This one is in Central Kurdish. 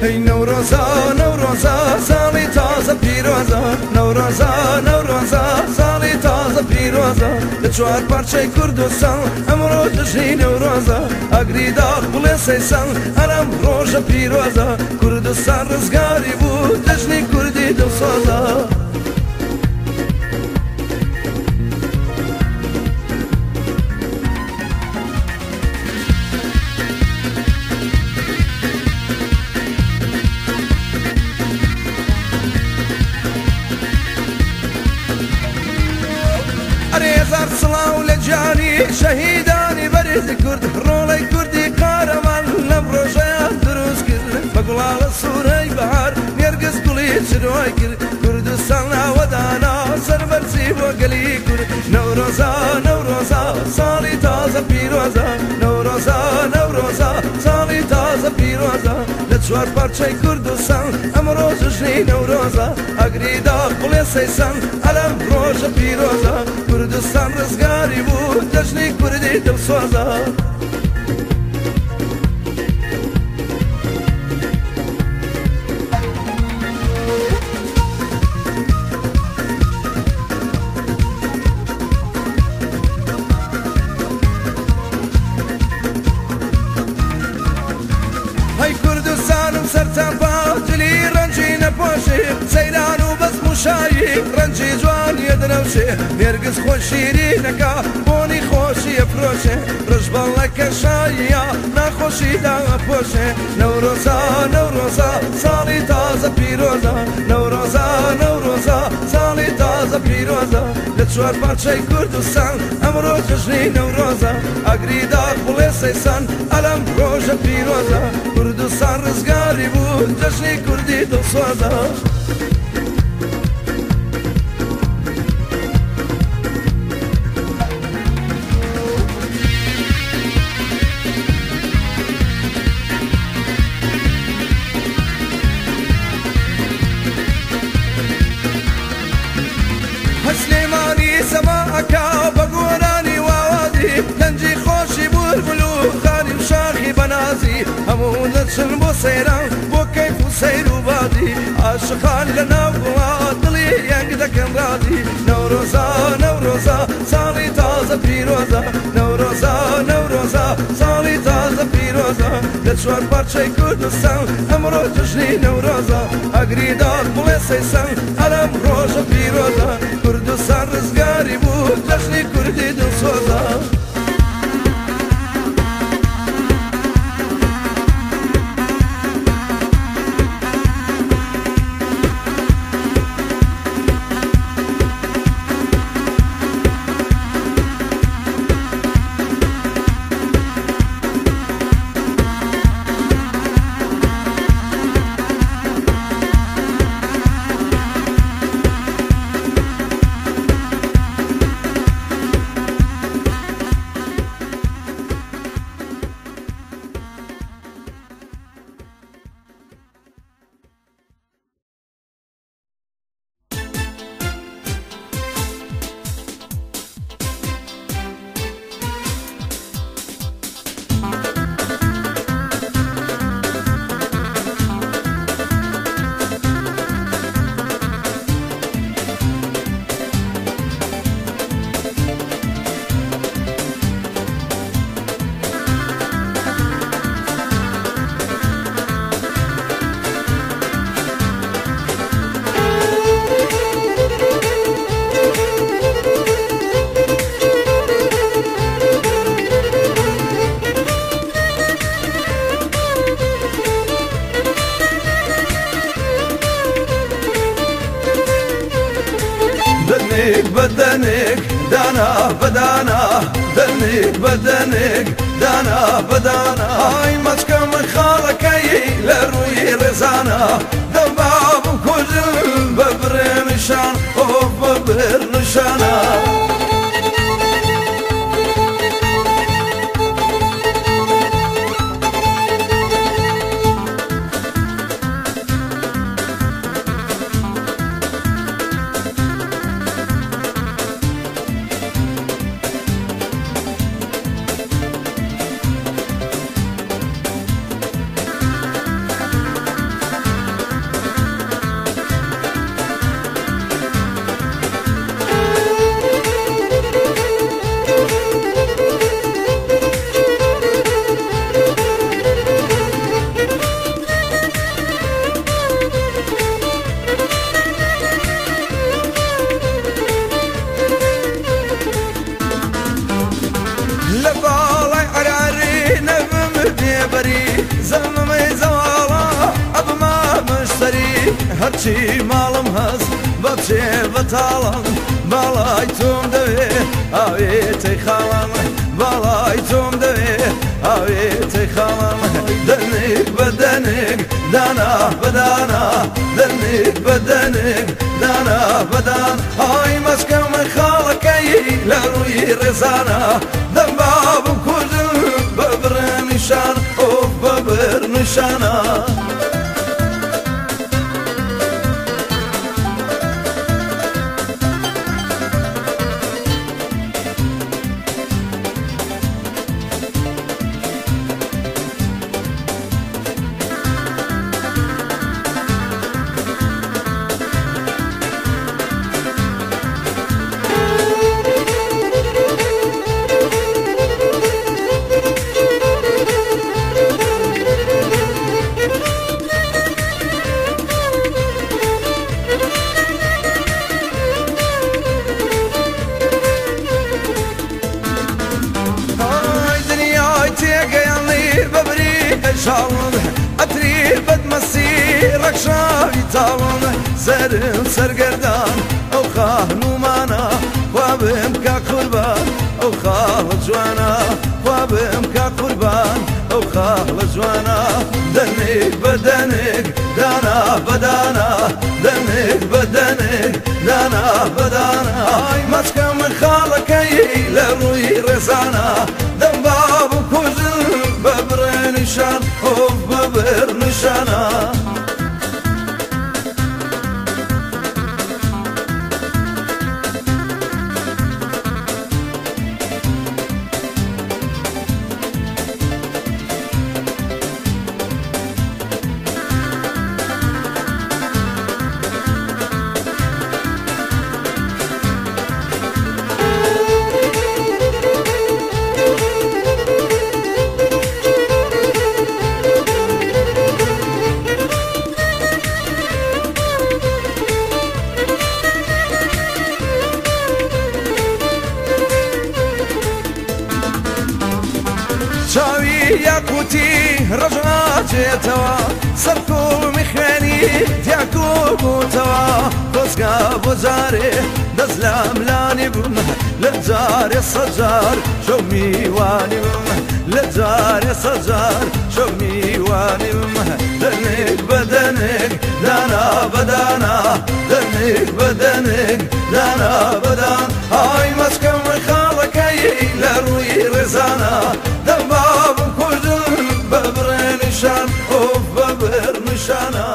هەی نەورۆزا نەورۆزا ساڵی تازە پیرۆزە نەورۆزا نەورۆزا ساڵی تازە پیرۆزە لە چوار پارچەی کوردستان ئەمڕۆ جەژنی نەورۆزە ئاگری داخ بڵێسەی سان ئەرەم ڕۆژە پیرۆزە کوردستان ڕزگاری بوو جەژنی کوردی دڵسۆزە. هەزار سڵاو لە گیانی شەهیدانی بەرزی کورد ڕۆڵەی کوردی قارەمان لەم ڕۆژەیان دروست کرد بە گوڵاڵە سوورەی بەهار نێرگز گوڵی چرۆی کرد کوردستان ئاوەدانا سەربەرزی بۆ گەلی کورد نەورۆزا نەورۆزا ساڵی تازە پیرۆزە نەورۆزا نەورۆزا ساڵی تازە پیرۆزە لە چوار پارچەی کوردستان ئەمڕۆ جەژنی نەورۆزە ئاگری داخ بڵێسەی سان ئەلەم ڕۆژە پیرۆزە کوردستان ڕزگاری بوو جەژنی کوردی دڵسۆزە. هەی کوردستانم سەرتاپا جلی ڕەنگی نەپۆشی سەیران و بەزم و شایی ڕەنگی جوانیە درەوشێ نێرگز خۆشیری نەکا بۆنی خۆشی ئەفرۆشێ ڕژبەڵەکە شاییە ناخۆشی داپۆشێ نەورۆزا نەورۆزا ساڵی تازە پیرۆزە نەورۆزا نەورۆزا ساڵی تازە پیرۆزە لە چوار پارچەی کوردستان ئەمڕۆ جەژنی نەورۆزە ئاگری داخ بڵێسەی سان ئەلەم ڕۆژە پیرۆزە کوردستان ڕزگاری بوو جەژنی کوردی دڵسۆزە. سلێمانی سەماعەکە بە گۆرانی واوازی دەنگی خۆشی بولبول و خانی و شاخی بەنازی هەموو دەچن بۆ سەیران بۆ کەیف و سەیر و بازی عاشقان لە ناو گوڵا دڵی یەک دەکەن ڕازی نەورۆزا نەورۆزا ساڵی تازە پیرۆزە نەورۆزا نەورۆزا ساڵی تازە پیرۆزە لە چوار پارچەی کوردستان ئەمڕۆ جەژنی نەورۆزە ئاگری داخ بڵێسەی سان ئەلەم ڕۆژە پیرۆزە کوردستان ڕزگاری بوو جەژنی کوردی دڵسۆزە. بدنك دانا بدانا دنك بدنك دانا بدانا هاي مشكم خالكي لروي رزانا دباب كل ببر نشان او ببر نشانا. هەرچی ماڵم هەست بەچێ بەتاڵم باڵای تۆم دەوێ ئاوێتەی خاڵم باڵای تۆم دەوێ ئاوێتەی خاڵم دەنێک بە دەنێک دانا بەدانا دەنێک بە دەنێک دانا بەدان ئای مەسکەم خاڵەکەی لە ڕووی ڕێزانە دەم بابم کوژم بە بڕنیشان ئۆف بە بڕنیشانە. شاڵم ئەتری بەدمەسی ڕەکشاوی تاڵم سەرم سەرگەردان ئەو خانومانە خوا بم کا قوربان ئەو خاڵە جوانە خوا بم کا قوربان ئەو خاڵە جوانە دەنێک بە دەنێک دانا بەدانا دەنێک بە دەنێک دانا بەدانا ئای مەچکەم خاڵەکەی لە ڕووی ڕێزانە دەم بابم کوژم بە بڕێنیشان ئۆف بە بڕنیشانە. چاوی یاقوتی ڕەژاچێتەوە سەرکوڵمی خوێنی تیاکۆبووتەوە خۆزگا بۆ جارێ دەست لە ملانی بووم لە جارێ سەجار شەو میوانی بووم لە جارێ سەجار شەو میوانی بووم دەنێک بە دەنێک دانا بەدانا دەنێک بە دەنێک دانا بەدان ئای مەچکەم خاڵەکەی لە ڕووی ڕێزانە دەم بابم کوژم بە بڕێنیشان ئۆف بە بڕنیشانە.